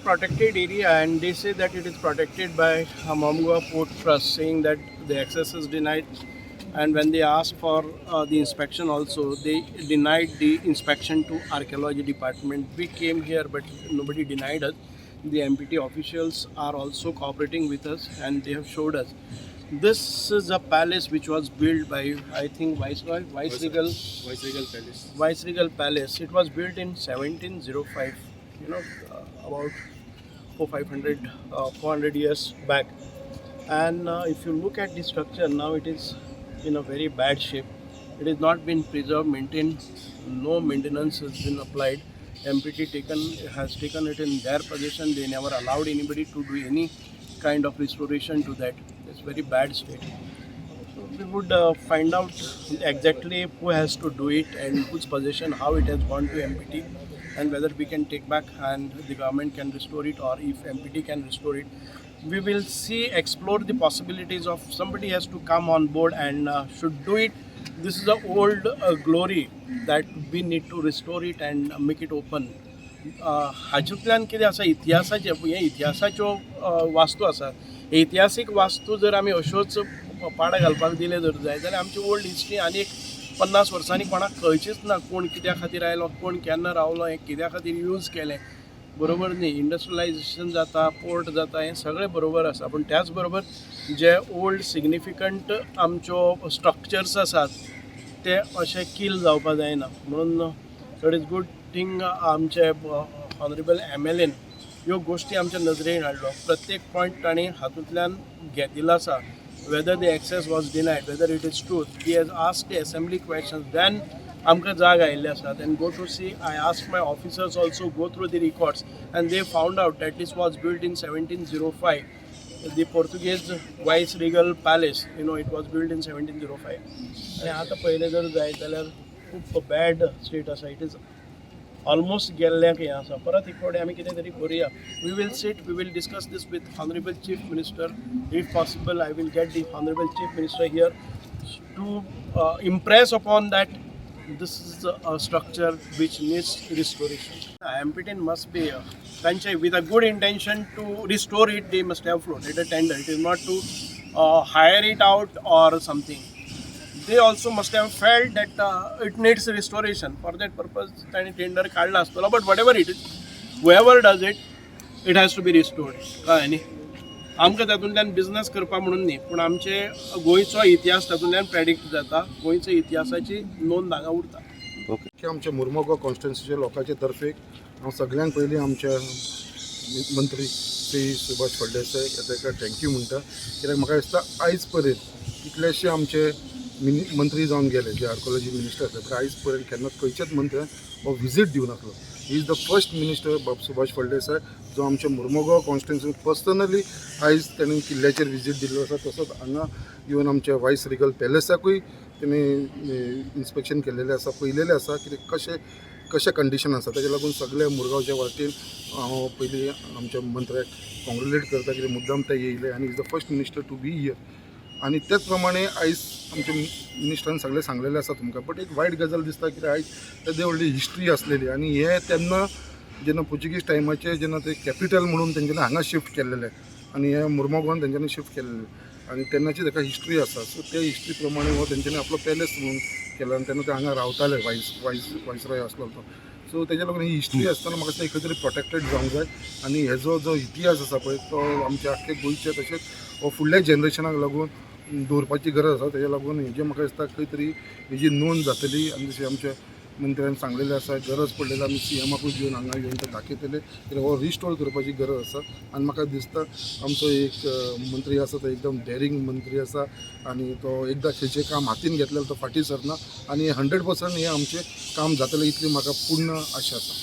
protected area and they say that it is protected by Mormugao Port Trust, saying that the access is denied. And when they asked for the inspection also, they denied the inspection to archaeology department. We came here, but nobody denied us. The MPT officials are also cooperating with us and they have showed us. This is a palace which was built by, I think, Viceroy, Viceregal. Viceregal Palace. Viceregal Palace. It was built in 1705, about 4 500, 400 years back. And if you look at the structure now, it is in a very bad shape. It has not been preserved, maintained, no maintenance has been applied. MPT taken has taken it in their possession. They never allowed anybody to do any kind of restoration to that. It's very bad state. So we would find out exactly who has to do it and whose possession, how it has gone to MPT, and whether we can take back and the government can restore it or if MPT can restore it. We will see, explore the possibilities of somebody has to come on board and should do it. This is the old glory that we need to restore it and make it open. हातूंतल्यान कितें आसा, इतिहासाचे हे इतिहासाच्यो वास्तू आसात. इतिहासीक वास्तू जर आमी अश्योच पाडां घालपाक दिले जर जाय जाल्यार आमची ओल्ड हिस्ट्री आनी एक 50 वर्सांनी कोणाक कळचीच ना, कोण कित्या खातीर आयलो, कोण केन्ना रावलो, हें कित्या खातीर यूज केलें. बरोबर न्ही? इंडस्ट्रियलायझेशन जाता, पोर्ट जाता, हें सगळें बरोबर आसा, पूण त्याच बरोबर जे ओल्ड सिग्निफिकंट आमच्यो स्ट्रक्चर्स आसात ते अशे किल जावपा जायना. म्हणून it is good thing आमचे ऑनरेबल एमएलएन ह्यो गोश्टी आमच्या नजरेन हाडलो. प्रत्येक पॉयंट तांणी हातूंतल्यान घेतिल्लो आसा, whether the access was denied, whether it is truth. He has asked the assembly questions, then आमकां जाग आयिल्ली आसा. Then go to see, I ask my officers also go through the records and they found out that this was built in 1705, the Portuguese Vice Regal Palace. It was built in 1705. आनी आतां पळयलें जर जायत जाल्यार खूब bad state आसा. It is almost गेल्ल्याक हें आसा. परत एक फावटी आमी कितें तरी करुया. We will sit, we will discuss this with honourable Chief Minister. If possible, I will get the honourable Chief Minister here to impress upon that this is a structure which needs restoration. MPT must be तांचे with a good intention to restore it, they must have floated a tender. It is not to hire it out or something. They also must have felt that it needs restoration. For that purpose, तांणी tender काडला आसतलो. But whatever it is, whoever does it, it has to be restored. कळ्ळें न्ही? आमकां तातूंतल्यान business करपा म्हणून न्ही, पूण आमचे गोंयचो इतिहास तातूंतल्यान प्रेडिक्ट जाता, गोंयच्या इतिहासाची नोंद हांगा उरता. की आमच्या मुर्मगांव कॉन्स्टिट्युन्सीच्या लोकांचे तर्फेक हांव सगळ्यांत पयलीं आमच्या मंत्री श्री सुभाष फळदेसाय ताका thank you म्हणटा, कित्याक म्हाका दिसता आयज पर्यंत कितलेशे आमचे मिनी मंत्री जावन गेले, जे आर्कोलॉजी मिनिस्टर आसले, पूण आयज पर्यंत केन्नाच खंयच्याच मंत्र्यान हो visit दिवनासलो. He is the first minister, बाब सुभाष फळदेसाय, जो आमच्या मुर्मगांव कॉन्स्टिट्युन्सी पर्सनली आयज ताणें किल्ल्याचेर विजीट दिल्लो आसा. तसोच हांगा इवन आमच्या वायस रिगल पॅलेसाकूय तेणी इन्स्पेक्शन केलेलें आसा, पळयलेलें आसा कितें कशें कशें कंडिशन आसा. ताका लागून सगळे मुरगांवच्या वाटेन हांव पयलीं आमच्या मंत्र्याक कॉंग्रेच्युलेट करता, कित्याक मुद्दाम ते येयले आनी is the first minister to be here. आनी तेच प्रमाणे आयज आमच्या मिनिस्टरान सगळें सांगलेलें आसा तुमकां, बट एक वायट गजाल दिसता, कित्याक आयज तेदी व्हडली हिस्ट्री आसलेली आनी हे तेन्ना जेन्ना पुर्तुगीज टायमाचेर जेन्ना ते कॅपिटल म्हणून तेंच्यांनी हांगा शिफ्ट केल्लेलें आनी हे मुर्मगांवान तेंच्यांनी शिफ्ट केल्लेलें आनी तेन्नाची ताका हिस्ट्री आसा. सो ते हिस्ट्री प्रमाणे हो तेंच्यांनी आपलो पॅलेस म्हणून केला आनी तेन्ना ते हांगा रावताले, वायसरॉय आसलो तो. सो तेज्या लागून ही हिस्ट्री आसतना म्हाका दिसता खंय तरी प्रोटेक्टेड जावंक जाय आनी हेजो जो इतिहास आसा पळय, तो आमच्या आख्खे गोंयचे तशेंच हो फुडल्या जनरेशनाक लागून दवरपाची गरज आसा. तेज्या लागून हेजें म्हाका दिसता खंय तरी हेजी नोंद जातली आनी जशें आमच्या मंत्र्यान सांगलेलें आसा, गरज पडलेली आमी सीएमाकूय घेवन हांगा येवन ते दाखयतले, कित्याक हो रिस्टोर करपाची गरज आसा. आनी म्हाका दिसता आमचो एक मंत्री आसा, तो एकदम डेरिंग मंत्री आसा आनी तो एकदां खंयचें काम हातीन घेतल्यार तो फाटीं सरना आनी 100% हें आमचें काम जातलें इतली म्हाका पूर्ण आशा आसा.